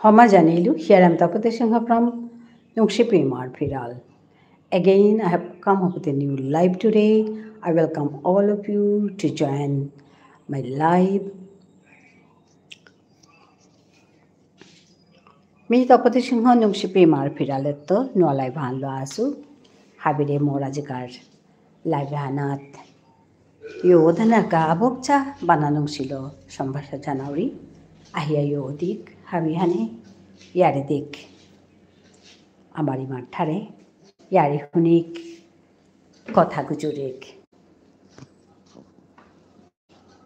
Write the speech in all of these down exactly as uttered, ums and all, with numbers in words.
হমা জানিলু, here I am Tapati Singha from Nungshipi Imar Phiral. Again, I have come up with a new live today. I welcome all of you to join my live. মি তপতি সিংহ নুংশিপি ইমার ফিরালেত্ত নুয়া live হানলো আসু। হাবিরে মোর আজিকার live হানাত। য়ো ধনাকা আবকচা বানা নুংশিলো সম্ভাষা জানাউরি। আহিয়া য়ো দিক হাবি হানে য়ারি দিক। আমারি মাঠারে য়ারি হুনিক কথা গুজুরিক।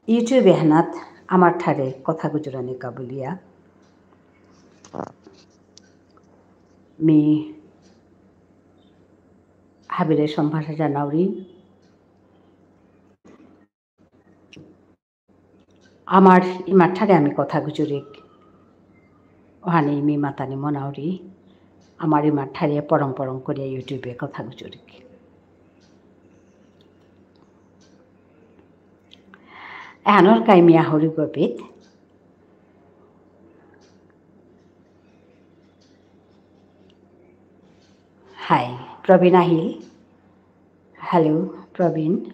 YouTube এহানাত আমার ঠারে কথা গুজরানি কা বুলিয়া মি হাবিরে সম্ভাষা জানাউরি। আমার ইমার ঠারে আমি কথা গুজুরিক। ওহানি মি মাতানি মনাউরি। আমার ইমার ঠারে পরং পরং করিয়া YouTube এ কথা গুজুরিক। এহানর কাই মিয়া হরি গোবিত। হাই, প্রবীণ আহিল। Hello, প্রবীণ।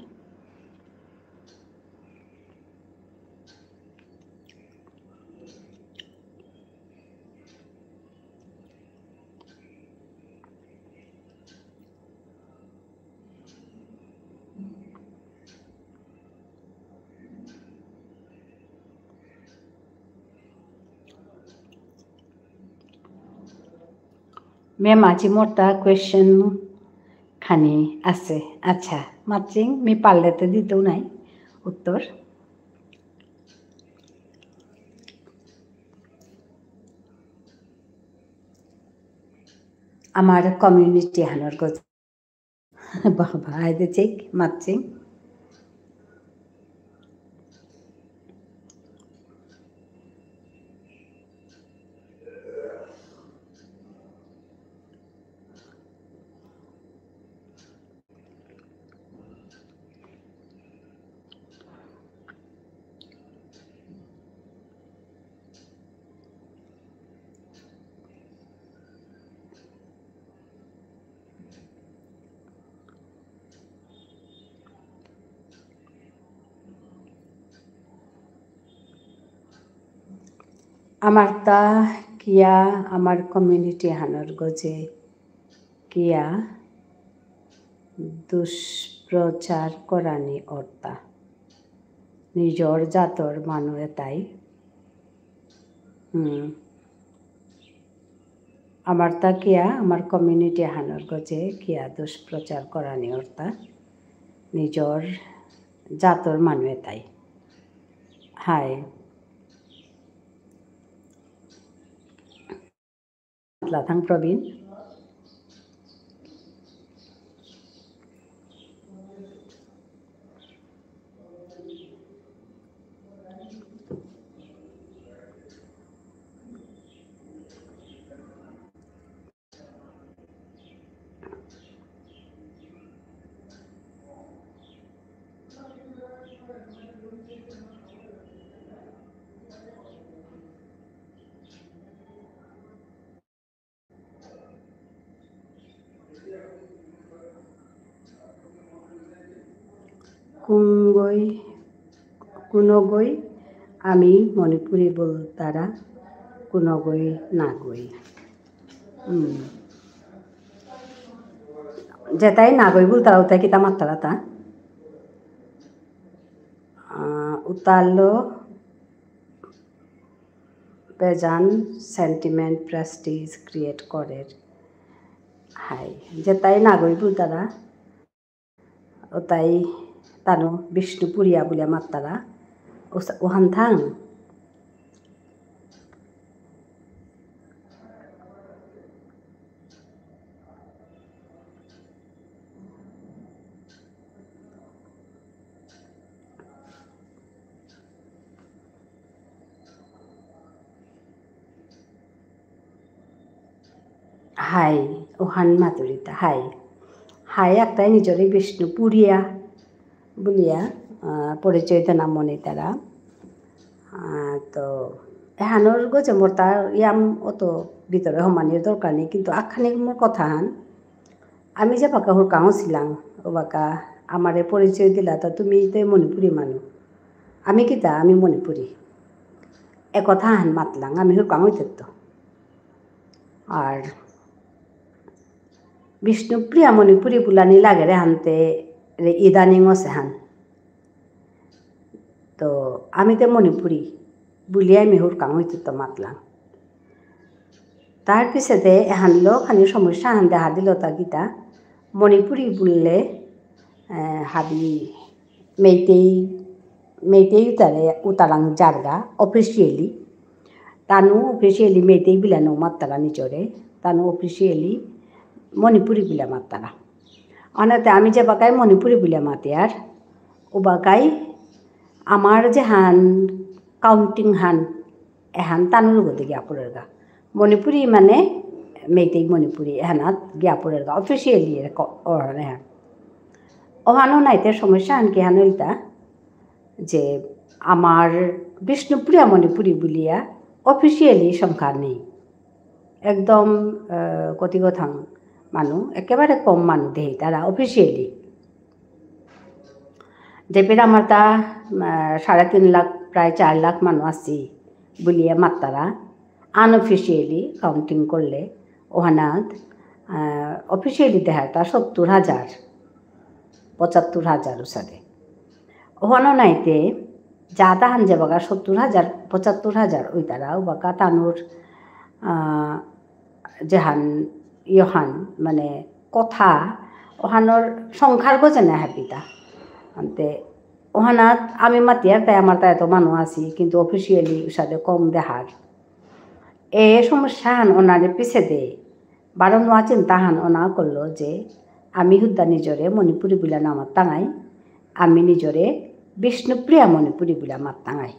Ma'am, আজি মোরতা question খানি আছে। আচ্ছা, মাতচিং, মি পারলেতে দিতেও নাই উত্তর। আমার community হানর গজে বাবা, আইদে চেক, মাতচিং। আমারতা কিয়া আমার community হানর গজে কিয়া দুষ্প্রচার করানি অর্তা। নিজর জাতর মানু এতাই। হুম। আমারতা কিয়া, আমার community হানর গজে কিয়া দুষ্প্রচার করানি অর্তা। নিজর জাতর মানু এতাই। হাই। লাথাং প্রবীণ। কুঙগই, কুনগই আমি মণিপুরী বুলতারা, কুনগই নাগই। হুম। যেতাই নাগই বুলতারা, উতাই কিতা মাততারা তা? আহ, উতালো বেজান sentiment prestige create করের। হাই, যেতাই নাগই বুলতারা, ওতাই তানু বিষ্ণুপুরিয়া বুলিয়া মাততারা, ওসা-, ওহান থাং। হাই, ওহান মাতুরিতা, হাই। হাই, একটাই নিজরে বিষ্ণুপুরিয়া বুলিয়া, আহ, পরিচয় দেনা মনিতারা। আহ, তো, এহানর গজে মোর তা ইয়াম অত ভিতরে হমানির দরকার নেই, কিন্তু আখানি মোর কথা হান, আমি যে বাকা হুরকাঙ ছিলাম, ও বাকা আমারে পরিচয় দিলা, তা তুমি তে মণিপুরী মানু, আমি কিতা, আমি মণিপুরী। এ কথা হান মাতলাম, আমি হুরকাঙ হইতে তো। আর বিষ্ণুপ্রিয়া মণিপুরী বুলানি লাগে রে হানতে রে ইদানিং অসে হান। তো আমি তে মণিপুরী বুলিয়া আমি হুরকাঙ হইতে তো মাতলাম। তার পিছেতে এহানলো খানি সমস্যা হান দেখা দিল তা কিতা, মণিপুরী বুললে, এ, হাবি মেইতেই, মেইতেই উতারে, উতারাং জারগা officially। তানু officially মেইতেই বিলানো মাত্তারা নিজরে, তানু officially মণিপুরী বিলা মাত্তারা। অনাতে আমি যে বাকাই মণিপুরী বিলা মাতিয়ার, ও বাকাই আমার যে হান counting হান, এহান তানুর গতি গিয়া পড়েরগা। মণিপুরী মানে মেইতেই মণিপুরী, এহানাত গিয়া পড়েরগা। Officially এর ক-, অহান এহান। অহানো নাইতে সমস্যা হান কি হান ইলতা যে আমার বিষ্ণুপ্রিয়া মণিপুরী বুলিয়া officially সংখ্যা নেই। একদম, আহ, কতি কথাং মানু, একেবারে কম মানু দেহি তারা officially। যেপেইত আমার তা, আহ, সাড়ে তিন লাখ, প্রায় চার লাখ মানু আছি বুলিয়া মাত্তারা, unofficially counting করলে, ওহানাত, আহ, officially দেহার তা সত্তর হাজার, পঁচাত্তর হাজার উসাদে। ওহানো নাইতে, জাতা হান যে বাকা সত্তর হাজার, পঁচাত্তর হাজার ওই তারা, ও বাকা তানুর, আহ, যেহান, ইয়হান, মানে, কথা, ওহানোর সংখ্যার গজে না হাবিতা। আনতে, ওহানাত আমি মাতিয়ার তাই আমার তাই এত মানু আছি, কিন্তু officially উসাদে কম দেহার। এ সমস্যা হান ওনারে পিছেদে, বারো নোয়া চিন্তা হান ওনা করলো যে আমি হুদ্দা নিজরে মণিপুরী বুলা না মাত্তাঙাই, আমি নিজরে বিষ্ণুপ্রিয়া মণিপুরী বুলা মাত্তাঙাই।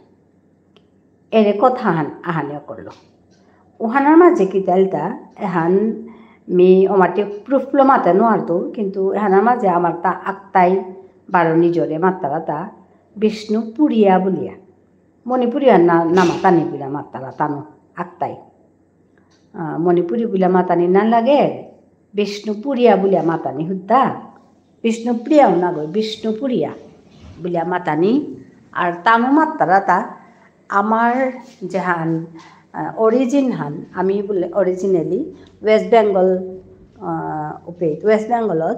এরে কথা হান আহানে করলো। ওহানার মাঝে কিতা ইলতা, এহান মি ওমাটি proof লো মাতে নোয়ারতো, কিন্তু এহানার মাঝে আমার তা আক্তাই বারো নিজরে মাত্তারা তা বিষ্ণুপুরিয়া বুলিয়া। মণিপুরিয়া না, না মাতানি বুলিয়া মাত্তারা তানু আক্তাই। আহ, মণিপুরী বুলিয়া মাতানি না লাগে, বিষ্ণুপুরিয়া বুলিয়া মাতানি হুদ্দা। বিষ্ণুপ্রিয়াও না গো, বিষ্ণুপুরিয়া বুলিয়া মাতানি। আর তানু মাত্তারা তা আমার যেহান, আহ, origin হান, আমি বুলে originally West Bengal, আহ, উপেত, West Bengalত,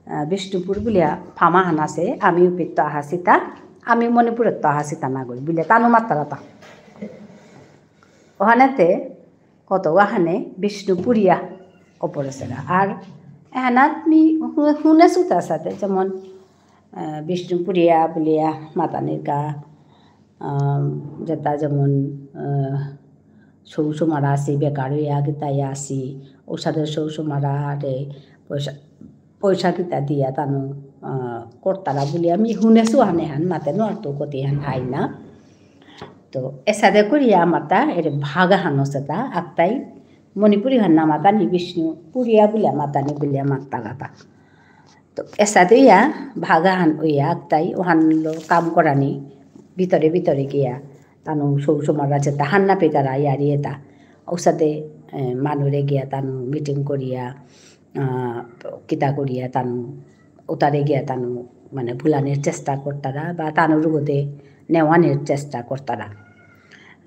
আহ, বিষ্ণুপুর বুলিয়া ফামা হান আছে, আমি উপেত তো আহাসিতা, আমি মণিপুরত তো আহাসিতা না গই, বুলে তানু মাত্তারা তা। ওহানেতে কত ওহানে বিষ্ণুপুরিয়া অপরেসেরা। আর এহানাত মি হু-, হুনেসু তা সাথে, যেমন, আহ, বিষ্ণুপুরিয়া বুলিয়া মাতানির কা, আহ, যেতা যেমন, আহ, সৌ সুমারা আসি, বেকার হইয়া গিতা ইয়া আসি, ঔসাদে সৌ সুমারা রে পয়সা, পয়সা গিতা দিয়া তানু, আহ, করতারা বুলিয়া মি হুনেসু হানে হান, মাতে নোয়ারতো কতি হান হাই না। তো এসাদে করিয়া মাতা এরে ভাগা হানো সেতা আক্তাই মণিপুরী হান না মাতানি বিষ্ণুপুরিয়া বুলিয়া মাতানি বুলিয়া মাত্তারা তা। তো এসাদে ইয়া ভাগা হান ওইয়া আক্তাই ওহানলো কাম করানি ভিতরে ভিতরে গিয়া তানু সৌ সুমারা যেতা হান না পেতারা ইয়ারি এতা। ঔসাদে, এ, মানুরে গিয়া তানু meeting করিয়া, আহ, কিতা করিয়া তানু উতারে গিয়া তানু মানে ভুলানির চেষ্টা করতারা বা তানুর গদে নেওয়ানির চেষ্টা করতারা।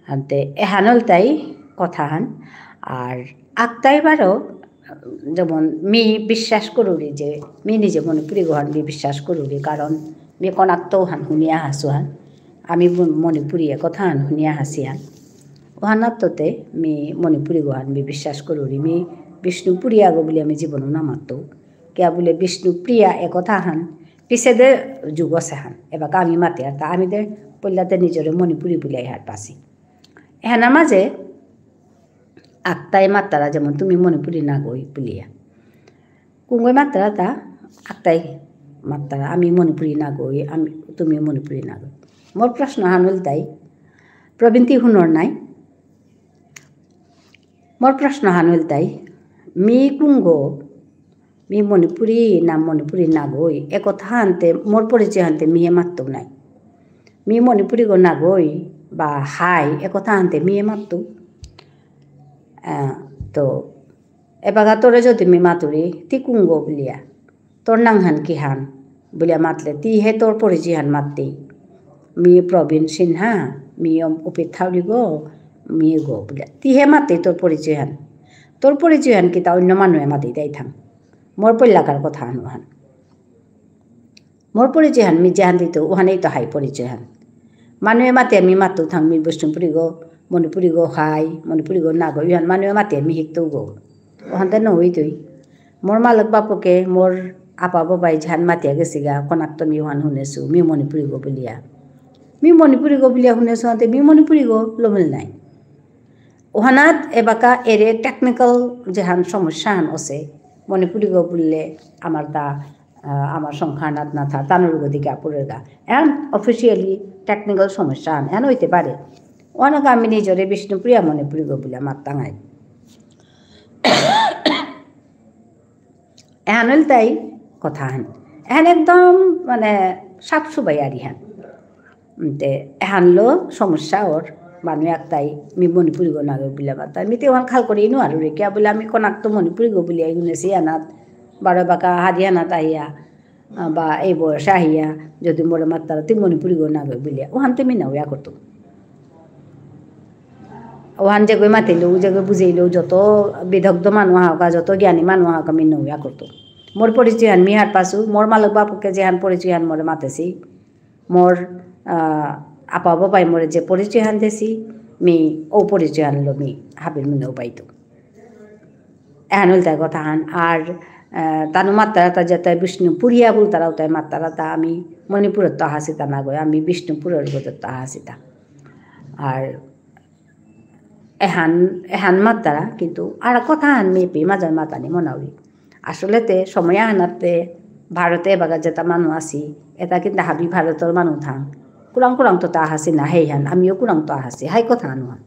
আনতে এহানল তাই কথা হান। আর আক্তাই বারো যেমন মি বিশ্বাস করুরি যে মি নিজে মণিপুরী গহান মি বিশ্বাস করুরি, কারণ মি কনাক্ত হান হুনিয়া হাসু হান, আমি ম-, মণিপুরী এ কথা হান হুনিয়া হাসি হান। ওহানাত্ততে মি মণিপুরী গহান মি বিশ্বাস করুরি, মি বিষ্ণুপুরী আগো বুলি আমি জীবনও না মাততো। কিয়া বুলে বিষ্ণুপ্রিয়া এ কথা হান পিছেদে যুগ আছে হান। এবাকা আমি মাতে আর তা আমি দে পল্লাতে নিজরে মণিপুরী বুলি হার পাসি। এহানা মাঝে আক্তাই মাত্তারা যেমন তুমি মণিপুরী নাগই বুলিয়া। কুঙ্গই মাত্তারা তা আক্তাই মাত্তারা আমি মণিপুরী নাগই, আমি, তুমি মণিপুরী নাগই। মোর প্রশ্ন হান হইল তাই, প্রবীণ তি হুনর নাই? মোর প্রশ্ন হান হইল তাই, মি কুঙ্গো, মি মণিপুরী না মণিপুরী নাগই, এ কথা হানতে, মোর পরিচয় হানতে মিহে মাত্তু নাই। মি মণিপুরী গো নাগই, বা হাই, এ কথা আনতে মিয়ে মাততো। আহ, তো, এবাকা তোরে যদি মি মাতুরি, তি কুঙগ বুলিয়া। তোর নাঙহান কিহান? বুলিয়া মাতলে, তি হে তোর পরিচয়হান মাততেই। মি প্রবীণ সিনহা, মি অম-, অপিত থাউরিগ, মিগ বুলিয়া। তি হে মাততেই তোর পরিচয়হান। তোর পরিচয়হান কিতা অন্য মানুয়ে মাতেই দেই থাং। মোর পল্লাকার কথা আনুহান। মোর পরিচয়হান মি যেহান দিতৌ, উহানেই তো হাই পরিচয়হান। মানুয়ে মাতে মি মাততৌ থাং মি বিষ্ণুপুরীগ, মণিপুরীগ হাই, মণিপুরীগ নাগ, ইহান মানুয়ে মাতে মি হিকতৌগ। উহানতে নইতই। মোর মালক বাপকে, মোর আপা বাবাই যেহান মাতিয়া গেসিগা, কনাকত মি উহান হুনেসু, মি মণিপুরীগ বুলিয়া। মি মণিপুরীগ বুলিয়া হুনেসু, আনতে মি মণিপুরীগ লমিল নাই। ওহানাত এবাকা এরে technical যেহান সমস্যাহান আছে, মণিপুরীগ বুললে আমার তা, আহ, আমার সংখ্যাহানাত না থা, তানুর গদিকে আপুরের গা। And officially technical সমস্যাহান, এহান হইতে পারে। ওহানাকে আমি নিজরে বিষ্ণুপ্রিয়া মণিপুরীগ বুলে মাত্তাঙাই। এহান হইল তাই কথাহান। এহান একদম মানে সাত সুবাই আরিহান। তে এহানলো সমস্যা ওর, মানু একতাই মি মণিপুরীগ নাগই বুলে মাতার। মিতে ওহান খাল করে ইনু আরু রে, কিয়া বুলে আমি কনাকত মণিপুরীগ বুলিয়া হুনেসি আনাত, বারো বাকা হারিয়ানাত আহিয়া, আহ, বা এই বয়সে আহিয়া, যদি মোরে মাত্তারা তি মণিপুরীগ নাগই বুলিয়া, ওহানতে মি নাউয়া করতো। ওহান যেগই মাতিলো, যেগই বুঝাইলো, যত বিদগ্ধ মানু আহাকা, যত জ্ঞানী মানু আহাকা, মি নাউয়া করতো। মোর পরিচয়হান মি হারপাসু, মোর মালক বাপকে যেহান পরিচয়হান মোরে মাতেসি, মোর, আহ, আপা বাবাই মোরে যে পরিচয়হান দেসি, মি ও পরিচয়হানলো মি হাবির মুঙেউ পাইতো। এহান হইল তাই কথাহান। আর, আহ, তানু মাত্তারা তা যেতাই বিষ্ণুপুরিয়া বুলতারা উতাই মাত্তারা তা আমি মণিপুরত্ত আহাসিতা নাগই, আমি বিষ্ণুপুরর গজত্ত আহাসিতা। আর এহান, এহান মাত্তারা, কিন্তু আর কথাহান মি পি মাঝে মাতানি মনাউরি। আসলে তে সময় আহানাতে ভারতে এবাকা যেতা মানু আসি, এতা কিন্তু হাবি ভারতর মানু থাং। কুরাং কুরাংত তা আহাসি না হেইহান, আমিও কুরাংত আহাসি, হাই কথা আনুহান।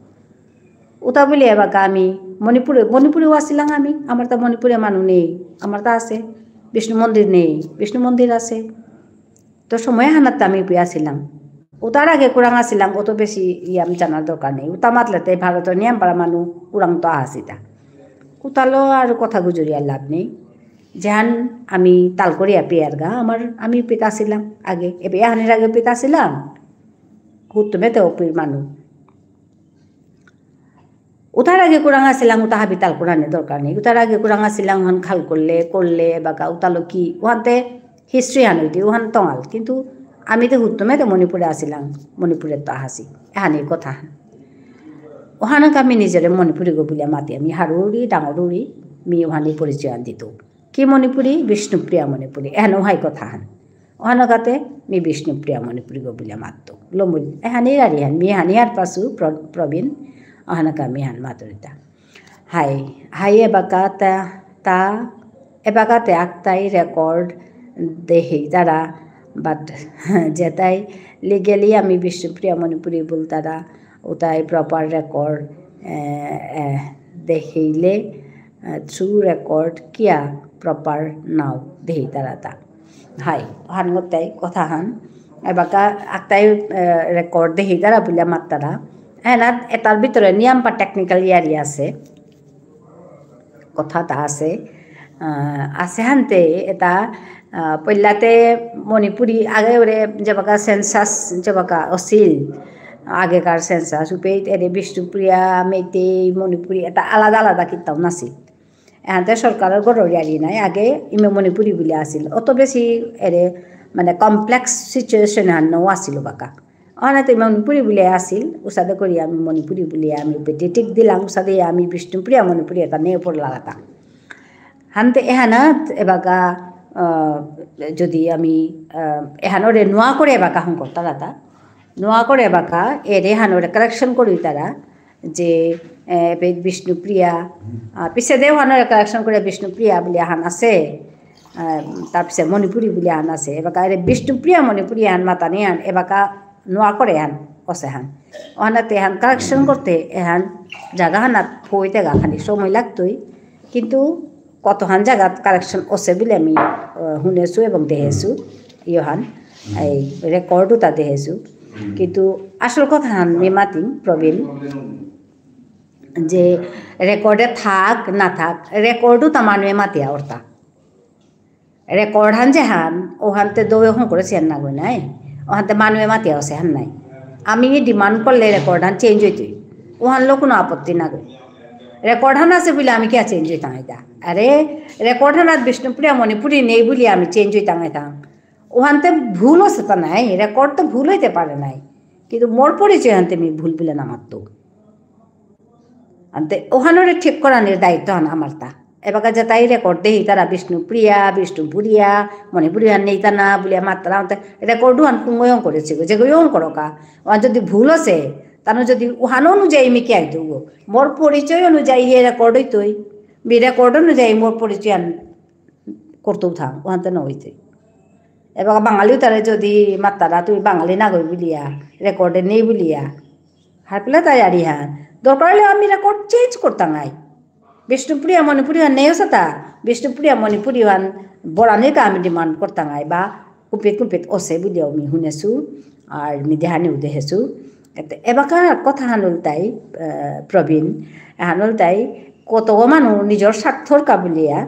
উতা বুলে এবাকা আমি মণিপুরে, মণিপুরেও আসিলাং আমি, আমার তা মণিপুরে মানু নেই, আমার তা আছে, বিষ্ণু মন্দির নেই, বিষ্ণু মন্দির আছে। তো সময় আহানাত আমি পি আসিলাং। উতার আগে কুরাং আসিলাং, অত বেশি ইয়াম জানার দরকার নেই। উতা মাতলেতে ভারতর নিয়াম পারা মানু কুরাংত আহাসিতা। উতালো আর কথা গুজরিয়া লাভ নেই। যেহান আমি তাল করিয়া পেয়ারগা, আমার আমি পিতা আসিলাং আগে। এবে এহানির আগে পিতা আসিলাং। হুতুমেতে অপির মানু। উতার আগে কুরাং আসিলাং, উতা হাবি তাল করানি দরকার নেই। উতার আগে কুরাং আসিলাং, ওহান খাল করলে, করলে, এবাকা উতালো কি, ওহানতে history হান হইতে, ওহান তঙাল। কিন্তু আমি তো হুতুমেতে মণিপুরে আসিলাং, মণিপুরে তো আহাসি। এহানি কথা। ওহানক আমি নিজরে মণিপুরীগ বুলিয়া মাতি, আমি হারুরি, ডাঙরুরি, মি ওহানি পরিচয় আন দিতৌ। কি মণিপুরী? বিষ্ণুপ্রিয়া মণিপুরী। এহান ওহাই কথাহান। ওহানকাতে মি বিষ্ণুপ্রিয়া মণিপুরীগ বুলিয়া মাততৌ। লমুল, এহানি গারিহান, মি হানি হারপাসু প্র-, প্রবীণ, ওহানকা মি হান মাতুরিতা। হাই, হাই এবাকা তা, তা, এবাকাতে আকতাই record দেহেইতারা, but যেতাই legally আমি বিষ্ণুপ্রিয়া মণিপুরী বুলতারা, উতাই proper record, এ, এ, দেহেইলে, এ, through record কিয়া proper নাও দেহেইতারা তা। হাই, হান গতাই কথাহান। এবাকা আকতাই, এ, record দেহেইতারা বুলিয়া মাত্তারা। এনাত এতার ভিতরে নিয়াম পা technical ইয়ারি আছে। কথা তা আছে। আহ, আছে হানতে এতা, আহ, পইলাতে মণিপুরী আগে ওরে যেবাকা census যেবাকা আছিল, আগেকার census, উপেই এরে বিষ্ণুপ্রিয়া, মেইতেই, মণিপুরী, এতা আলাদা আলাদা কিতাও নাছিল। এহানতে সরকারর গরর ইয়ারি নাই, আগে ইমে মণিপুরী বুলিয়া আছিল। অত বেশি এরে, মানে, complex situation হান নৌ আছিল বাকা। অহানাতে মণিপুরী বুলিয়া আছিল, উসাদে করি আমি মণিপুরী বুলিয়া আমি উপেই tick দিলাং, উসাদে আমি বিষ্ণুপ্রিয়া মণিপুরী এতা নেই পড়লা এতা। হানতে এহানাত এবাকা, আহ, যদি আমি, আহ, এহানরে নোয়া করে এবাকা হঙকরতারাতা, নোয়া করে এবাকা এরে হানরে correction করিতারা, যে, এ, এপে বিষ্ণুপ্রিয়া, আ, পিছে দে ওহানরে correction করে বিষ্ণুপ্রিয়া বুলি আহান আছে, আ, তার পিছে মণিপুরী বুলি আহান আছে। এবাকা এরে বিষ্ণুপ্রিয়া মণিপুরী আহান মাতানি আহান, এবাকা নোয়া করে আহান, অসে আহান। ওহানাতে এহান correction করতে এহান জাগা হানাত হইতে গা খানি সময় লাগতই। কিন্তু কতহান জাগাত correction অসে বুলি আমি, আ, হুনেসু এবং দেহেসু, ইয়হান, এই record উতা দেহেসু। কিন্তু আসল কথা হান মি মাতিং, প্রবীণ, যে রেকর্ডে থাক না থাক, রেকর্ডও তা মানুয়ে মাতিয়া অরতা। রেকর্ড হান যে হান, ওহানতে দৌয়ে হঙ করে সিয়ান না গই নাই, ওহানতে মানুয়ে মাতিয়া অসে হান নাই। আমি ডিমান্ড করলে রেকর্ড হান চেঞ্জ হইতই, ওহানলো কোনো আপত্তি না গই। রেকর্ড হান আছে বুলে আমি কিয়া চেঞ্জ হইতাম এটা? আরে, রেকর্ড হানাত বিষ্ণুপ্রিয়া মণিপুরী নেই বুলে আমি চেঞ্জ হইতাম এটা? ওহানতে ভুল আছে তা নাই, রেকর্ড তো ভুল হইতে পারে নাই, কিন্তু মোর পরিচয় হানতে আমি ভুল বুলে না মাততো। আনতে ওহানরে ঠিক করানির দায়িত্ব হান আমার তা। এবাকা যেতাই রেকর্ড দেহি তারা বিষ্ণুপ্রিয়া, বিষ্ণুপুরিয়া, মণিপুরিয়া নেই তা না বুলিয়া মাত্রা আনতে রেকর্ড হান কুঙ্গয়ং করেছি গো, যেগো ইয়ং করো কা। ওহান যদি ভুল আছে, তানু যদি ওহান অনুযায়ী মি কিয়া দিও গো। মোর পরিচয় অনুযায়ী এ রেকর্ড হইতই। বি রেকর্ড অনুযায়ী মোর পরিচয় হান করতেও থাক, ওহানতে না হইতই। এবার বাঙালি তারে যদি মাত্তারা তুই বাঙালি না গই বুলিয়া, রেকর্ডে নেই বুলিয়া, হারপিলা তাই আরি হান। দরকার হলে আমি রেকর্ড চেঞ্জ করতাম আই। বিষ্ণুপ্রিয়া মণিপুরী হান নেই সাতা, বিষ্ণুপ্রিয়া মণিপুরী হান বরানির কা আমি ডিমান্ড করতাম আই বা কুপিত কুপিত অসে বুলিয়াও মি শুনেছু, আর মি দেহানিও দেহেছু। এতে এবাকা কথা হান উল্টাই, আহ, প্রবীণ, হান উল্টাই কতগো মানু নিজর স্বার্থর কা বুলিয়া,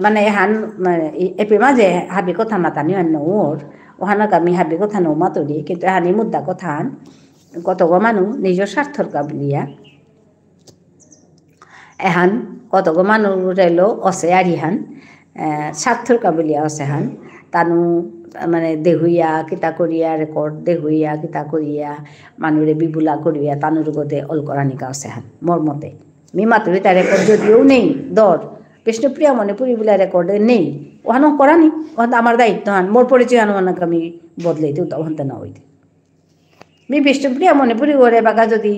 মানে এহান, মানে, ই-, এপি মাঝে হাবি কথা মাতানি হান নৌর, ওহানক আমি হাবি কথা নৌ মাতুরি, কিন্তু এহানি মুদ্দা কথা হান, কতগো মানু নিজর স্বার্থর কা বুলিয়া, এহান কতগো মানু রেলো অসে আরি হান, এ, স্বার্থর কা বুলিয়া অসে হান, তানু, মানে, দেহুইয়া, কিতা করিয়া, রেকর্ড দেহুইয়া, কিতা করিয়া, মানুরে বিবুলা করিয়া, তানুর গদে অল করানিকা অসে হান, মোর মতে। মি মাতুরি তা রেকর্ড যদিও নেই, দর, বিষ্ণুপ্রিয়া মণিপুরী বুলে রেকর্ডে নেই। ওহানো করানি, ওহান আমার দায়িত্ব হান, মোর পরিচয় হান ওহানকে আমি বদলে দিতে, ওহানতে না হইতে। মি বিষ্ণুপ্রিয়া মণিপুরী করে বাগা যদি,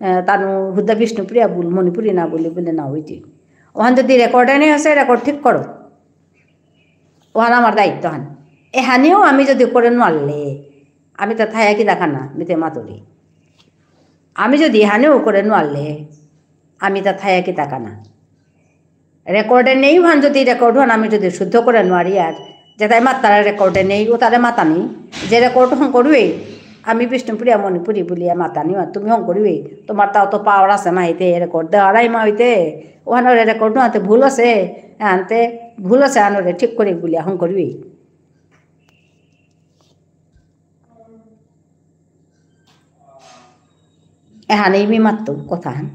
আহ, তানু হুদ্দা বিষ্ণুপ্রিয়া বুল, মণিপুরী না বুলে বুলে না হইতে। ওহান যদি রেকর্ডে নেই আছে, রেকর্ড ঠিক করো। ওহান আমার দায়িত্ব হান। এহানিও আমি যদি করে নোয়ারলে, আমি তা থায়া কি দেখা না, মিতে মাতুরি। আমি যদি এহানিও করে নোয়ারলে, আমি তা থায়া কি দেখা না। রেকর্ডে নেই হান যদি রেকর্ড হান আমি যদি শুদ্ধ করে নোয়ারি আর, যেটাই মাত্তারা রেকর্ডে নেই, ও তারে মাতানি, যে রেকর্ড হং করুই, আমি বিষ্ণুপ্রিয়া মণিপুরী বুলিয়া মাতানি, আর তুমি হং করুই, তোমার তাও তো পাওয়ার আছে মাহিতে, রেকর্ড দেওয়ারাই মাহিতে, ওহানরে রেকর্ড আনতে ভুল আছে, আনতে ভুল আছে, আনরে ঠিক করে বুলিয়া হং করুই। এহানেই মি মাত্তু কথা হান।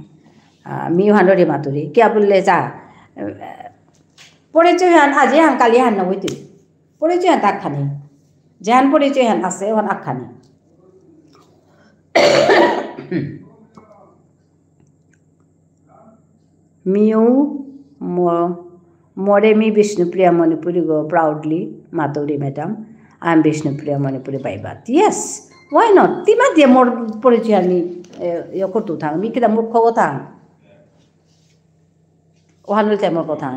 আহ, মি ওহানরে মাতুরি। কিয়া বুললে যা, আহ, পরিচয় হান, আজি হান, কালি হান না হইতে। পরিচয় হান তা আখানি। যেহান পরিচয় হান আছে, ওহান আখানি। মিউ ম-, মরে মি বিষ্ণুপ্রিয়া মণিপুরী গো proudly মাতুরি madam, I am Bishnupriya Manipuri by birth। Yes, why not? তি মাতিয়া মোর পরিচয় আমি, এ, ইয়ে করতু থাং, মি কিতা মূর্খ গো থাং? ওহান হইতে মোর কথা।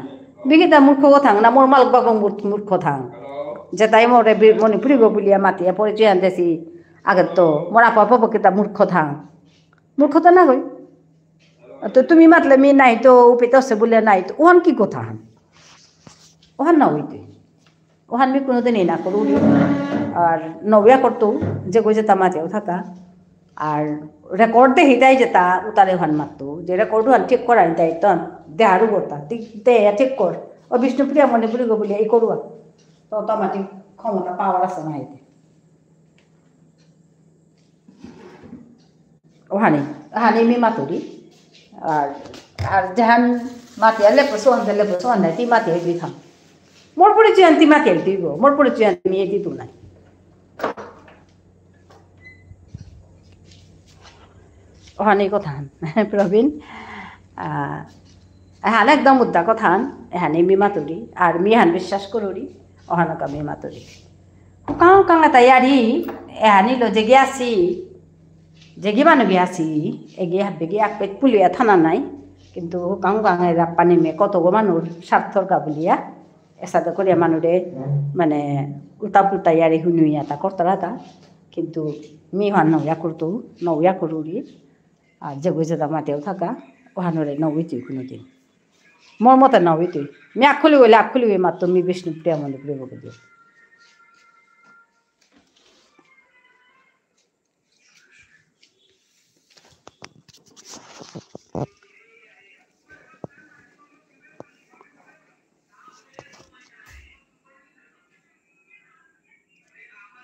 মি কিতা মূর্খ গো থাং, না মোর মালক বাগো মূর-, মূর্খ থাং? যেতাই মোরে বি-, মণিপুরী গো বুলিয়া মাতিয়া পরিচয় আন দেসি আগে তো, মোর আপা পাবো কিতা মূর্খ থাং? মূর্খ তো না গই। তো তুমি মাতলে মি নাই তো, উপিত আছে বুলে নাই তো, ওহান কি কথা হান? ওহান না হইতে। ওহান মি কোনোদিনই না করু। আর নবিয়া করতো, যে গো যেতা মাতেও থাকা। আর রেকর্ড দেহি তাই যেতা, উতারে ওহান মাততো। যে রেকর্ড ওহান ঠিক করানি তাই তো, দেহারু কথা। ঠিক, দে, ঠিক কর। ও বিষ্ণুপ্রিয়া মণিপুরী গো বুলে এই করুয়া। তো, তো আমার ঠিক ক্ষমতা পাওয়ার আছে না হইতে। ওহানি, ওহানি মি মাতুরি। আর, আর যেহান মাতিয়া লেপসো আনতে লেপসো আনতে তি মাতিয়া দি থাম। মোর পরিচয় আনতি মাতিয়া দিব, মোর পরিচয় আনতি মি দিতু নাই। ওহানি কথা হান, প্রবীণ। আহ, এহান একদম মুদ্দা কথা হান, এহানি মি মাতুরি, আর মি হান বিশ্বাস করুরি, ওহানকা মি মাতুরি। কাং কাং এতা ইয়ারি, এহানি লো যেগি আসি, যেগি মানু গি আসি, এগি হাব্বি গি আকপেত পুলিয়া থানা নাই, কিন্তু কাং কাং এ রাপ্পানি মে কত গো মানুর স্বার্থর কা বুলিয়া, এসাদে করিয়া মানুরে, মানে, উল্টা পুল্টা ইয়ারি হুনুইয়া তা করতারা তা, কিন্তু মি হান নয়া করতু, নয়া করুরি, আর যে বুঝে তা মাতেও থাকা, ওহানরে নবি তুই কোনোদিন। মোর মতে নবি তুই। মি আখুলি হইলে আখুলি হয়ে মাত্র মি বিষ্ণুপ্রিয়া মণিপুরী বকে দিও।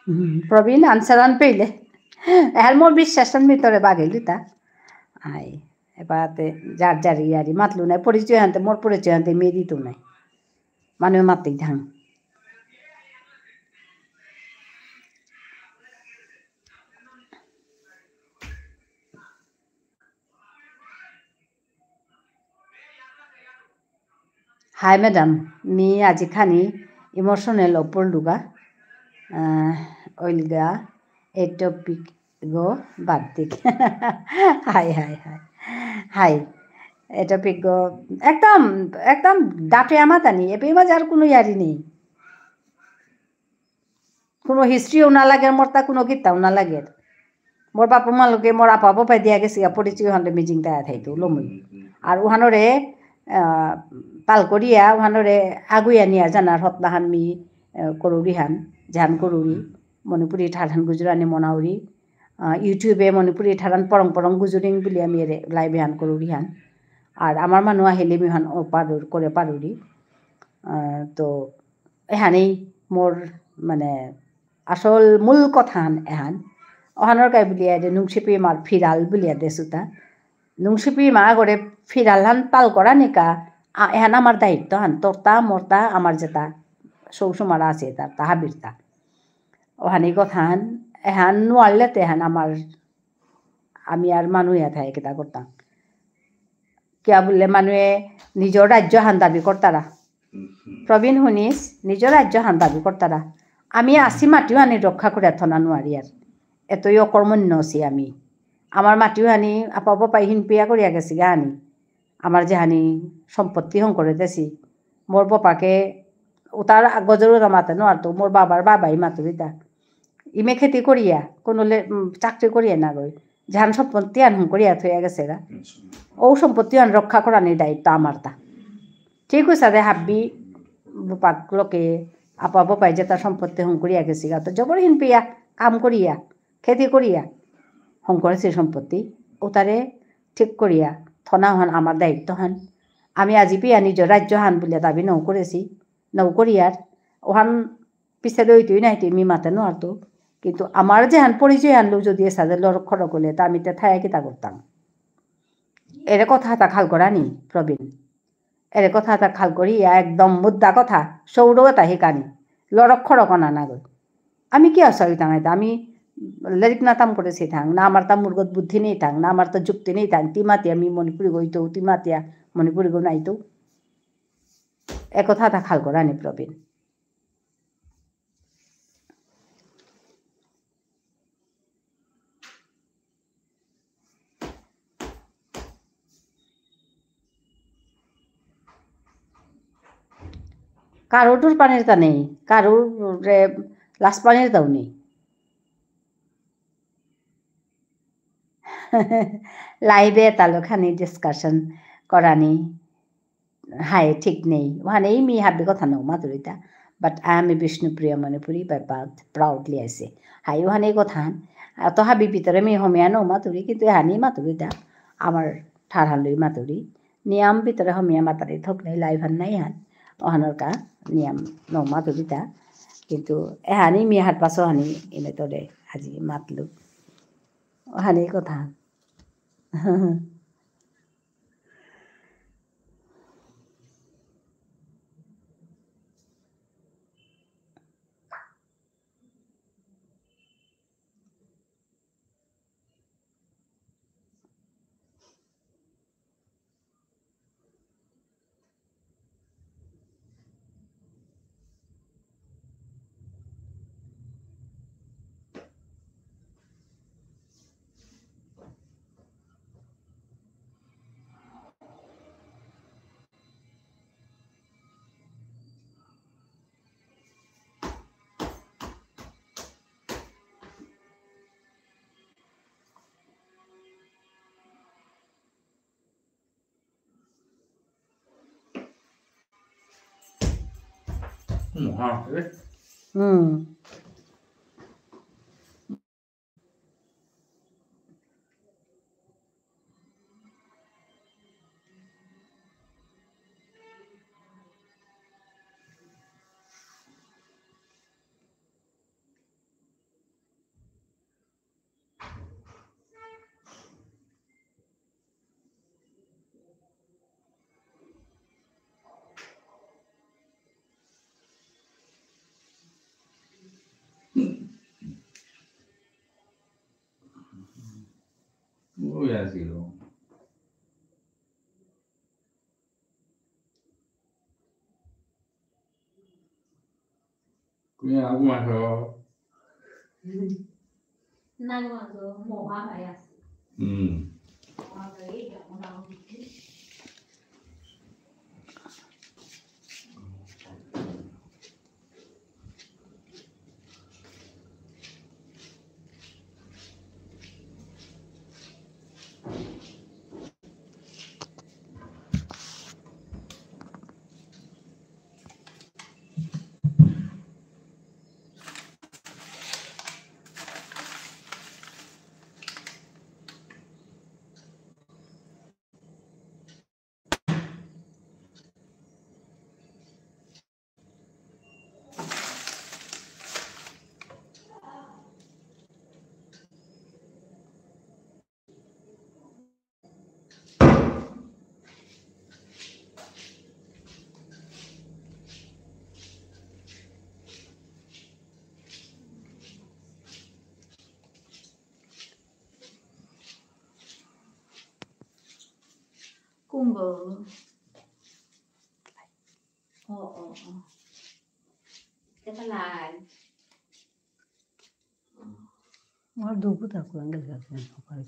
হুম, প্রবীণ answer আন পেইলে। এহার মোর বিশ্বাস আন ভিতরে বাগেল দিতা। আই, এবাতে যার যার ইয়ারি মাতলু নাই, পরিচয় হানতে, মোর পরিচয় হানতে মেয়ে দিত নাই। মানে মাতেই থাং। Hi madam, মি আজি খানি emotional অপরলুগা। আহ, অইলগা এ topic গো বাদ দিক। হাই, হাই, হাই। হাই, এ topic গো একদম, একদম ডাটে আমাতানি, এপে মাঝে আর কোনো ইয়ারি নেই। কোনো historyও না লাগে, মোর তা কোনো কিতাও না লাগে। মোর বাপা মা লোকে মোর আপা বাপাই দিয়া গেছে গা, পরিচয় হানতে মিজিং তায়া থাইতো, লমুই। আর উহানরে, আহ, পাল করিয়া, উহানরে আগুইয়া নিয়া জানার হতনাহান মি, আহ, করুরি হান, জান করুরি, মণিপুরী ঠারহান গুজরানি মনাউরি, আহ, YouTube-এ মণিপুরী ঠারহান পরং পরং গুজরিং বুলি আমি এরে live হান করুরি হান। আর আমার মানু আহিলে মি হান ও পারুর, করে পারুরি। আহ, তো এহানেই মোর মানে আসল মূল কথাহান এহান। অহানর কাই বুলিয়া দে নুংসিপি মার ফিরাল বুলিয়া দেসুতা। নুংসিপি মা গরে ফিরালহান পাল করা নিকা, আ, এহান আমার দায়িত্বহান, তোরতা, মোরতা, আমার যেতা, সৌ সুমারা আছে তা, তা হাবিরতা। অহানি কথাহান, এহান নুয়ারলে তেহান আমার, আমি আর মানু ইয়া থাই কিতা করতাম। কিয়া বুললে মানুয়ে নিজর রাজ্যহান দাবি করতারা। প্রবীণ হুনিস, নিজর রাজ্যহান দাবি করতারা। আমি আসি মাটিহানি রক্ষা করে থনা নুয়ারিয়ার। এতই অকর্মণ্য আছি আমি। আমার মাটিহানি আপা বাপাই হিনপিয়া করিয়া গেছি গানি। আমার যেহানি সম্পত্তি হং করে দেছি। মোর বাপাকে উতার গজর উতা মাতে নুয়ারতো, মোর বাবার বাবাই মাতুরিতা। ইমে খেতি করিয়া, কোনো লে-, উম, চাকরি করিয়া না গই। যেহান সম্পত্তি আন হং করিয়া থইয়া গেছে গা। আচ্ছা। ও সম্পত্তি আন রক্ষা করানির দায়িত্ব আমার তা। ঠিক আছে দে হাব্বি বাপাক লোকে আপা বাপাই যেতা সম্পত্তি হং করিয়া গেছি গা। তো জবর হিনপিয়া কাম করিয়া, খেতি করিয়া, হং করেছে সম্পত্তি। উতারে ঠিক করিয়া, থনা হান আমার দায়িত্বহান। আমি আজি পিয়া নিজর রাজ্যহান বুলিয়া দাবি নৌ করেছি, নৌ করিয়ার। অহান পিছে দইতই নাইতই মি মাতে নুয়ারতো। কিন্তু আমার যেহান পরিচয়হান লো যদি এসাদে লড় খড় করলে, তা আমি তে থায়া কিতা করতাম? এরে কথা এতা খাল করানি, প্রবীণ। এরে কথা এতা খাল করিয়া একদম মুদ্দা কথা, সৌরও এতা হিকানি। লড় খড় কনা না গই। আমি কি আশা হইতাম এতা? আমি লেরিক না তাম করেছি থাং, না আমার তা মুরগত বুদ্ধি নেই থাং, না আমার তা যুক্তি নেই থাং, তি মাতিয়া মি মণিপুরী গইতো, তি মাতিয়া মণিপুরী গো নাইতো। এ কথা এতা খাল করানি, প্রবীণ। কারোর পানির তা নেই, কারোর রে লাস পানির তাও নেই। Live-এ তালো খানি discussion করানি। হায়, ঠিক নেই। ওহানেই মি হাবি কথা নৌ মাতুরিতা। But I am a Bishnupriya Manipuri by birth, proudly I say. হায়, ওহানেই কথা হান। আর তো হাবি ভিতরে মি হমিয়া নৌ মাতুরি, কিন্তু এহানি মাতুরিতা। আমার ঠারহান লই মাতুরি। নিয়াম ভিতরে হমিয়া মাতারি থক নেই, live হান নাই হান। ওহানর কা নিয়াম নৌ মাতুরিতা। কিন্তু এহানি মি হার পাশো হানি ইমে তোরে আজি মাতলু। ওহানেই কথা হান। হুম। ওই আসিল। কুয়া আগু মাছ। নাগু মাছ, মোয়া ভাই আছে। হুম। মোয়া ভাই, মোয়া ভাই। কুম্ভ। ও, ও, ও। এটা লাল। আমার দুঃখ থাকো, আঙ্গেল থাকো, না পারে।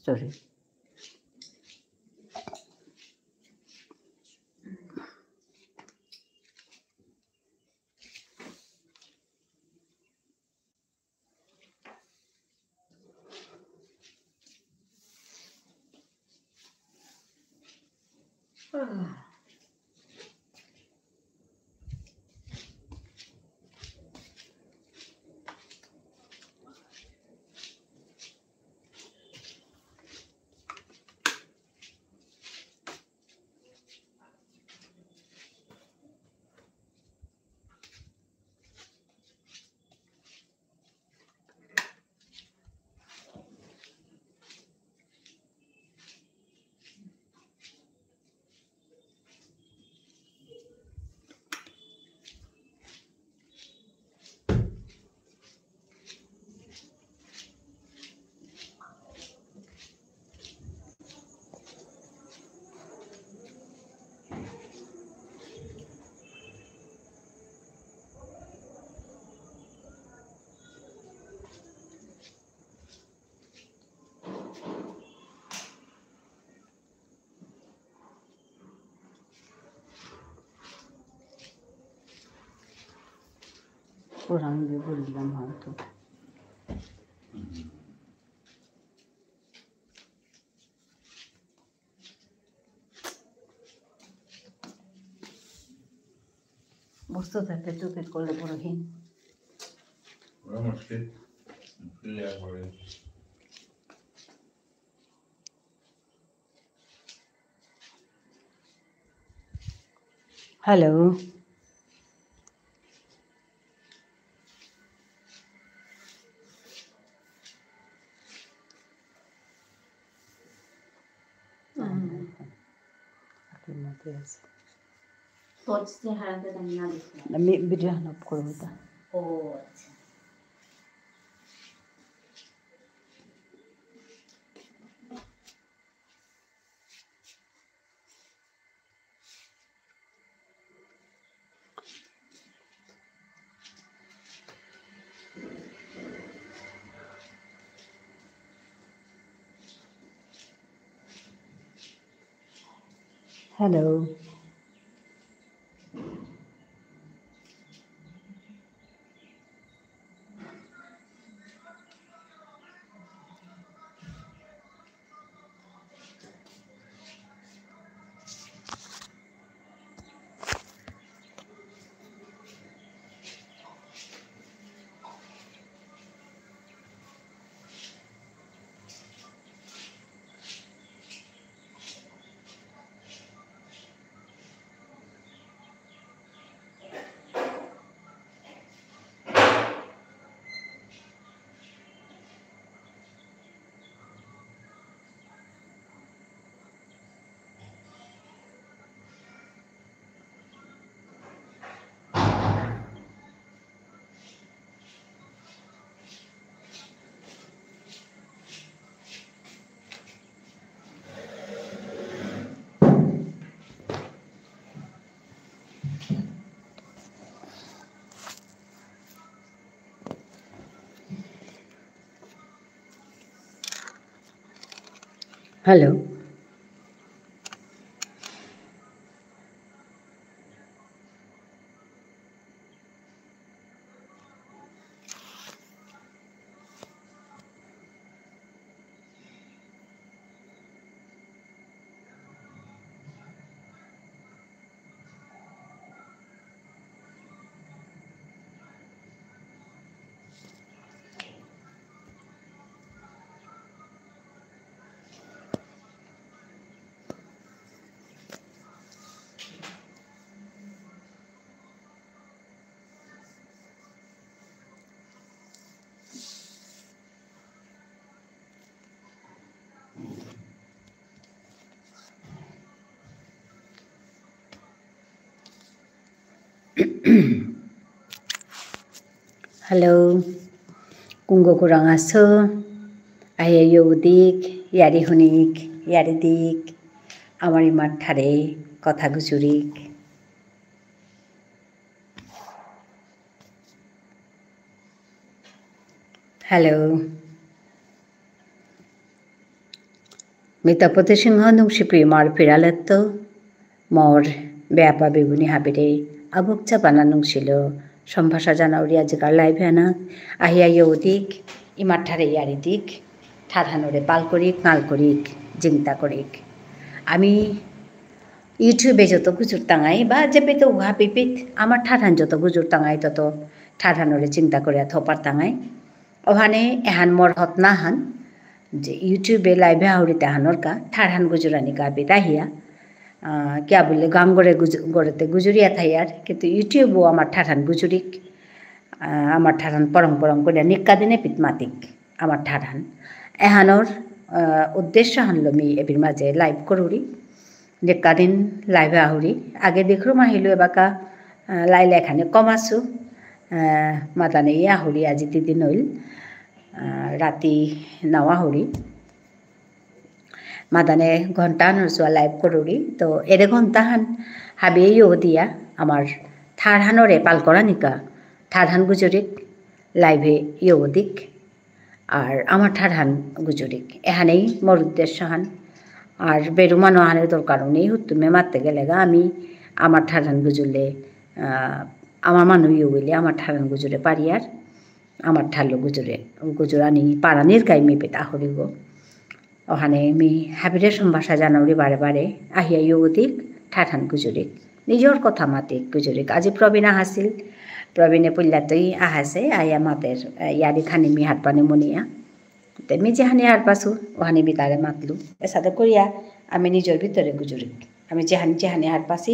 Sorry. ওরাং দিয়ে বললাম হয়তো। বস্তু থাকে তো কি করলে বড় হীন। ওরা মুশকিল। মুশকিল ইয়া করে। Hello. হুম। আপনি মাঝে আছেন। আমি ভিডিও অন অফ করবো তা। ও আচ্ছা। Hello. Hello. Hello, কুঙগ কুরাং আসো, আহিয়া য়ৌদিক, য়ারি হুনিক, য়ারি দিক, আমার ইমার ঠারে কথা গুজুরিক। Hello. মি তপতী সিংহ নুংশিপি ইমার ফিরালেত্ত, মোর বেয়াপা বেবুনি হাবিরে, আবুক চাপানা নুংশিল, সম্ভাষা জানাউরি আজিকার live এহানাত, আহিয়া য়ৌদিক, ইমার ঠারে য়ারি দিক, ঠারহানরে পাল করিক, মাল করিক, জিংতা করিক। আমি YouTube এ যত গুজুর তাঙাই বা যেপেত উহা পিপিত আমার ঠারহান যত গুজুর তাঙাই তত ঠারহানরে চিন্তা করিয়া থপার তাঙাই। ওহানে এহান মোর হতনাহান যে YouTube এ live এ আহুরি তাহানর কা ঠারহান গুজুরানি কা পিতা হিয়া। আহ, কিয়া বুলে গাঙরে গুজ-, গরেতে গুজুরিয়া থাইয়ার, কিন্তু YouTube ও আমার ঠারহান গুজুরিক। আহ, আমার ঠারহান পরং পরং করিয়া নিক্কা দিনে পিত মাতিক। আমার ঠারহান। এহানর, আহ, উদ্দেশ্য হানলো মি এবির মাঝে live করুরি। যে কাদিন live এ আহুরি। আগে দেখরুম আহিলো এবাকা, আহ, লাইলে এখানে কম আসু। আহ, মাতানে ইয়া আহুরি আজি তিদিন হইল। আহ, রাতি নাও আহুরি। মাদানে ঘন্টা আনর চুয়া live করুরি। তো এরে ঘন্টা হান হাবিয়ে য়ৌ দিয়া আমার ঠারহানরে পাল করানিকা। ঠারহান গুজুরিক live এ য়ৌ দিক। আর আমার ঠারহান গুজুরিক। এহানেই মোর উদ্দেশ্য হান। আর বেরু মানু আহানের দরকারও নেই, হুত্তুমে মাততে গেলে গা আমি আমার ঠারহান গুজুরলে, আহ, আমার মানু ইয়ে হইলে আমার ঠারহান গুজুরে পারি আর আমার ঠারলো গুজুরে, গুজুরানি পারানির কাই মি পেতা হরিব। ওহানে মি হাবিরে সম্ভাষা জানাউরি বারে বারে, আহিয়া য়ৌদিক, ঠারহান গুজুরিক। নিজর কথা মাতিক গুজুরিক। আজি প্রবীণ আহাসিল, প্রবীণে পুল্লাতই আহাসে, আয়া মাতের, আহ, ইয়ারি খানি মি হারপানি মনিয়া। তে মি যেহানি হারপাসু, ওহানি মি তারে মাতলু। এসাদে করিয়া আমি নিজর ভিতরে গুজুরিক। আমি যেহান যেহানে হারপাসি,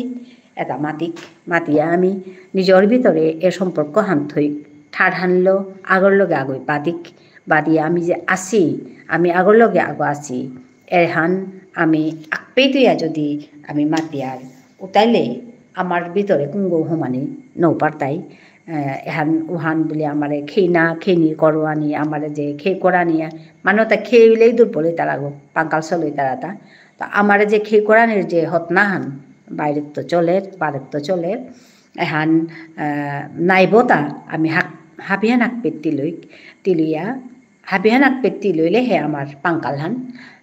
এতা মাতিক, মাতিয়া আমি নিজর ভিতরে এ সম্পর্কহান থইক, ঠারহানলো আগর লগে আগই বাদিক, বাদিয়া আমি যে আসি, আমি আগর লগে আগ আসি, এহান আমি আকপেইতইয়া যদি আমি মাতিয়ার, উতাইলে আমার ভিতরে কুঙ্গ হমানি নৌ পারতাই, আহ, এহান উহান বুলে আমারে খেইনা, খেইনি করোয়ানি, আমারে যে খেই করানি, মানু তা খেইলেই দুর্বল হইতারাগো, পাঙ্কাল সল হইতারাতা। তো আমারে যে খেই করানির যে হতনাহান, বাইরেত্ত চলের, বারেত্ত চলের, এহান, আহ, নাইবতা আমি হাক-, হাবিহান আকপেত তিলইক, তিলইয়া, হাবিহান আকপেত তিলইলে হে আমার পাঙ্কালহান,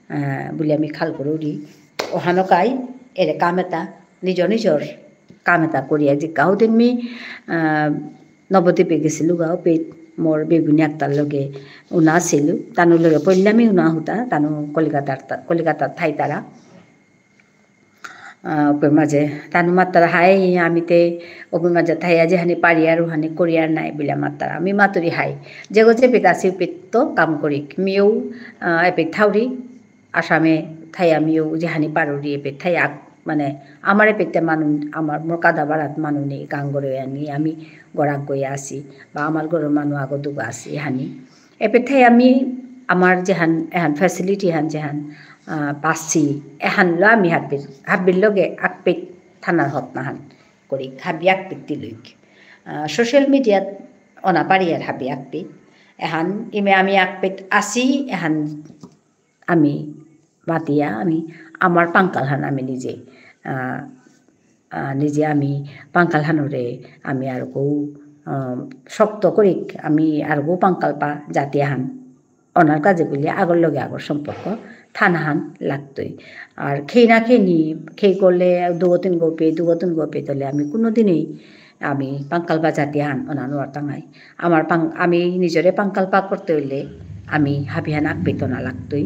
আহ, বুলে আমি খাল করুরি। ওহানকাই এরে কাম এতা, নিজর নিজর কাম এতা করিয়া যে কাহুদিন মি, আহ, নবদ্বীপে গেছিলু গাও পেট মোর বেগুনি আক্তার লগে উনা আসিলু, তানুর লগে পইলামি উনা হুতা, তানু কলিকাতার তা-, কলিকাতার থাইতারা। আহ, ওপে মাঝে তানু মাত্তারা হাই, আমি তে ওপে মাঝে থাইয়া যেহানি পারিয়ার উহানি করিয়ার নাই বুলে মাত্তারা। আমি মাতুরি হাই। যেগো যেপেত আসি ওপেত তো কাম করিক। মিউ, আহ, এপেত থাউরি, আসামে থাইয়া মিউ যেহানি পারুরি এপেত থাইয়া, মানে, আমার এপেতে মানু, আমার মোর কাদা বারাত মানু নেই, গাঙ্গরে আনি, আমি গরাক গই আসি, বা আমার গরর মানু আগো দুগো আসি, হানি। এপেত থাইয়া আমি আমার যেহান, এহান facility হান যেহান, আহ, পাসি, এহানলো আমি হাব্বির, হাব্বির লগে আকপেত থানার হতনাহান করি, হাব্বি আকপেত তিলইক। আহ, social media ত অনা পারিয়ার হাব্বি আকপেত। এহান ইমে আমি আকপেত আসি, এহান আমি মাতিয়া আমি আমার পাঙ্কালহান আমি নিজে, আহ, আহ, নিজে আমি পাঙ্কালহানরে আমি আরগো, আহ, শক্ত করিক, আমি আরগো পাঙ্কালপা জাতিয়াহান অনার কাজে বুলিয়া আগর লগে আগর সম্পর্ক থানাহান লাগতই। আর খেই না খেইনি, খেই করলে দুগো তিনগো পে, দুগো তিনগো পে তলে আমি কোনোদিনই আমি পাঙ্কালপা জাতিয়াহান অনা নোয়ারতাঙাই। আমার পাং-, আমি নিজরে পাঙ্কালপা করতে হইলে আমি হাবিহান আকপেত অনা লাগতই।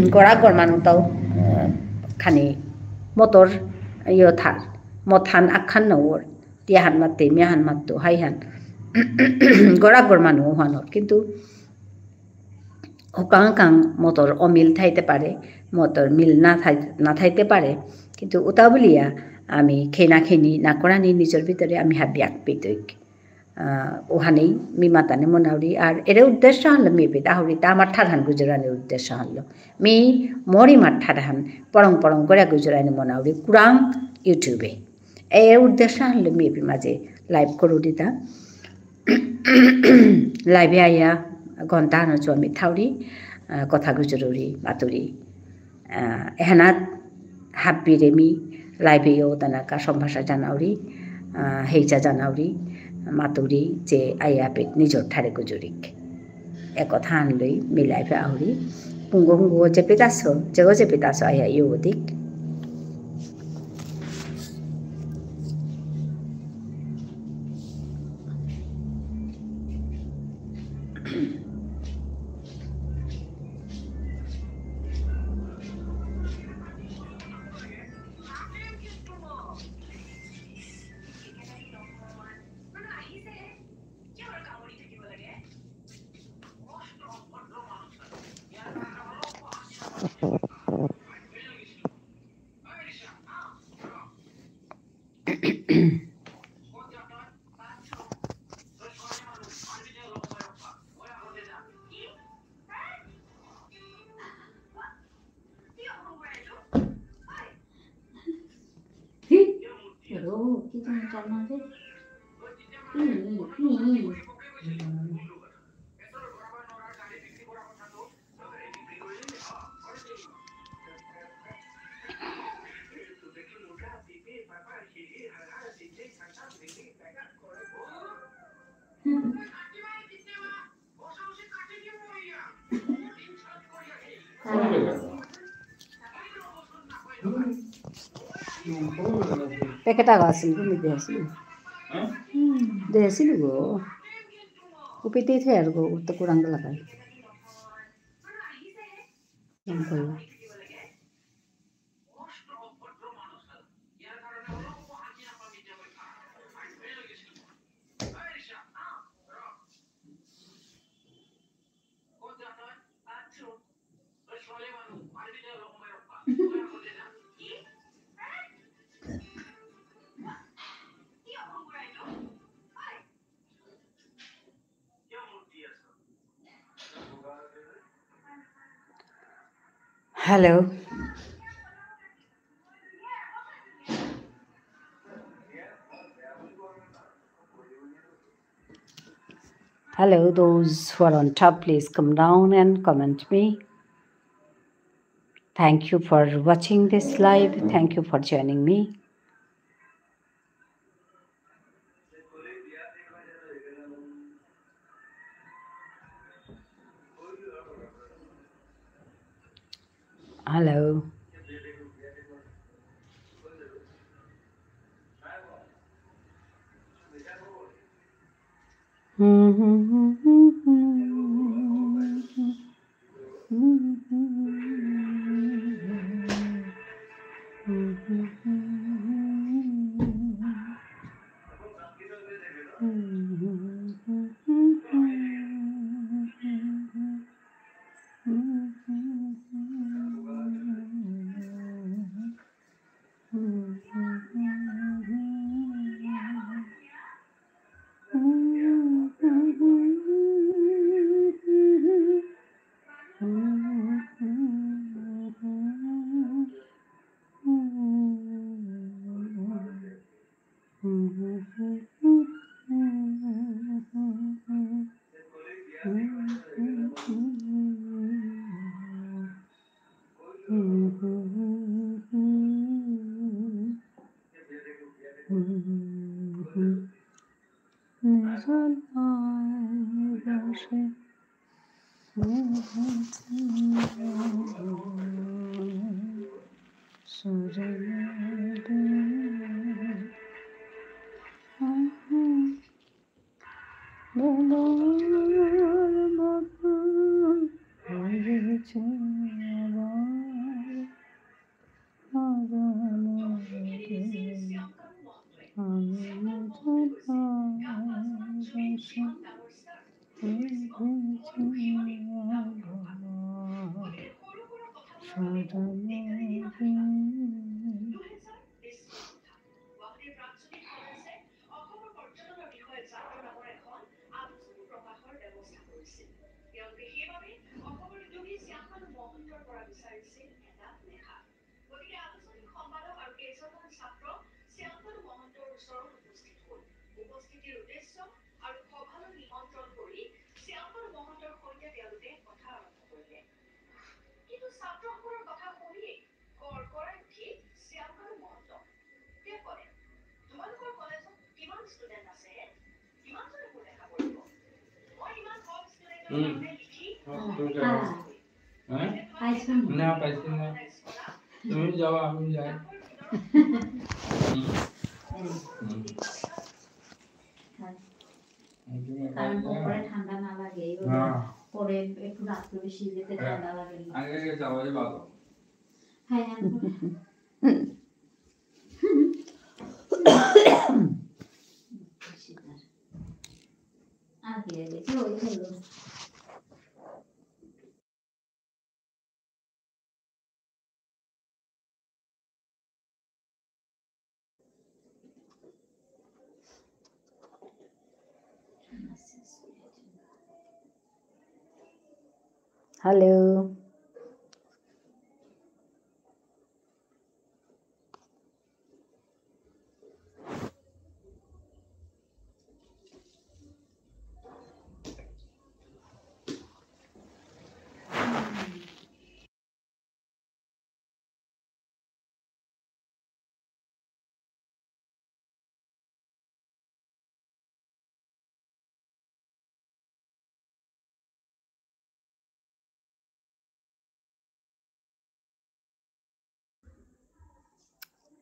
গরাক গর মানু তাও, আহ, খানি মতর ইয়ো থার, মতহান আকহান নওর, তিয়াহান মাতে, মিয়াহান মাতো, হাইহান। গরাক গর মানু হানর। কিন্তু হুকাং হুকাং মতর অমিল থাইতে পারে, মতর মিল না থাই-, না থাইতে পারে, কিন্তু উতা বুলিয়া আমি খেনা খেনি না করানি নিজর ভিতরে আমি হাবি আকপেতইক। আহ, ওহানেই মি মাতানি মনাউরি, আর এরে উদ্দেশ্য হানলো মি এপেত আহুরি, তা আমার ঠারহান গুজরানির উদ্দেশ্য হানলো। মি মোর ইমার ঠারহান পরং পরং করে গুজরানি মনাউরি, কুরাং YouTube-এ। এর উদ্দেশ্য হানলো মি এপেই মাঝে live করুরিতা। Live-এ আইয়া ঘন্টা হানো চুয়ামি থাউরি, আহ, কথা গুজরুরি, মাতুরি। আহ, এহানাত হাব্বিরে মি live-এ ইয়ো তানাকা সম্ভাষা জানাউরি, আহ, হেইচা জানাউরি, মাতুরি যে আইয়া এপেত নিজর ঠারে গুজুরিক। এ কথা হানলই মি live-এ আহুরি। পুঙ্গ পুঙ্গ যেপেত আসো, যেগো যেপেত আসো আইয়া ইয়ো দিক। Packet আগ আসিল, তুমি দেহাসিল। দেহাসিল গো। উপিতেই থে আর গো, উত্তর কুরাঙ্গ লাগাই। Hello. Hello, those who are on top, please come down and comment me. Thank you for watching this live. Thank you for joining me. Hello. হুম। তুমি যাও। হ্যাঁ? না, পাইছি না। তুমি যাও, আমি যাই। হুম। হুম। তুমি কারণ যাও। বরফে ঠান্ডা না লাগে, এই হ্যাঁ। পরে একটু রাত্রে বেশি যেতে হ্যাঁ। ঠান্ডা লাগে। আগে আগে যাওয়াই ভালো। হ্যাঁ, হ্যাঁ। আর কি লাগে? কি হলো? Hello.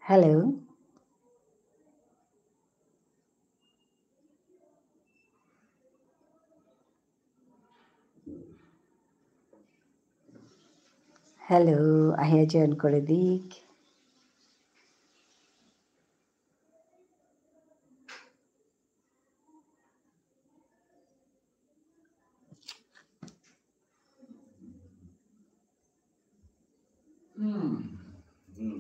Hello. Hello, আহিয়া join করে দিক। হুম, হুম।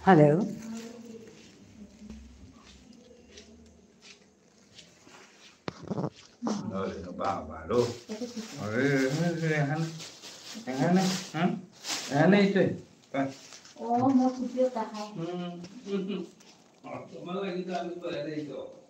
Hello. No, no, va, va, lo. A ver, déjame, déjame, ¿eh? Déjame, estoy. Va. Oh, mo subió, taja. Mm, mm, mm. Toma la guitarra para adentro.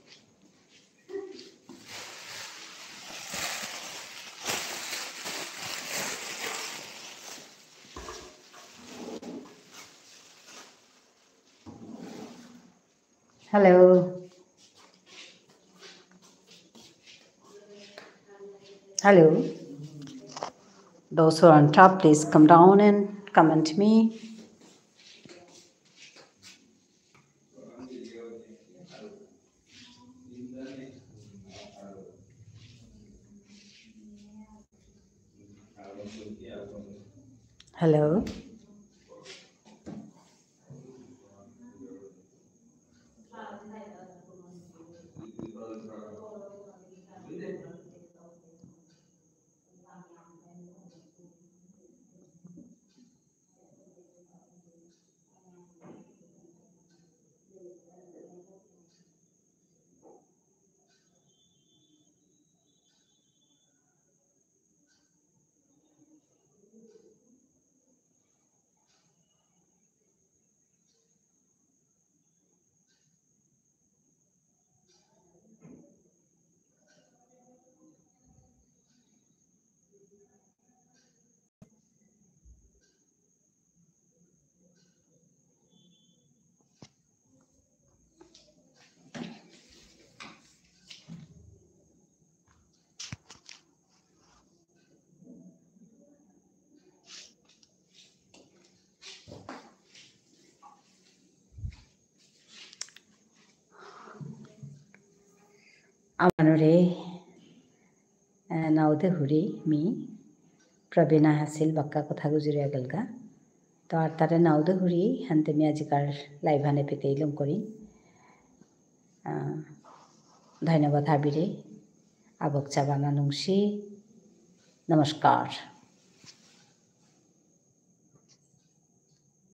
Hello. Hello. Those who are on top, please come down and comment me. Hello. আমানুরে, আহ, নাউদে হুরি মি প্রবীণা হাসিল বাক্কা কথা গুজুরিয়া গেলগা। তো আর তারে নাউদে হুরি হানতে মি আজিকার live হানে পেতেই লম করি। আহ, ধন্যবাদ হাবিরে। আবক চাবানা নুংসি। নমস্কার।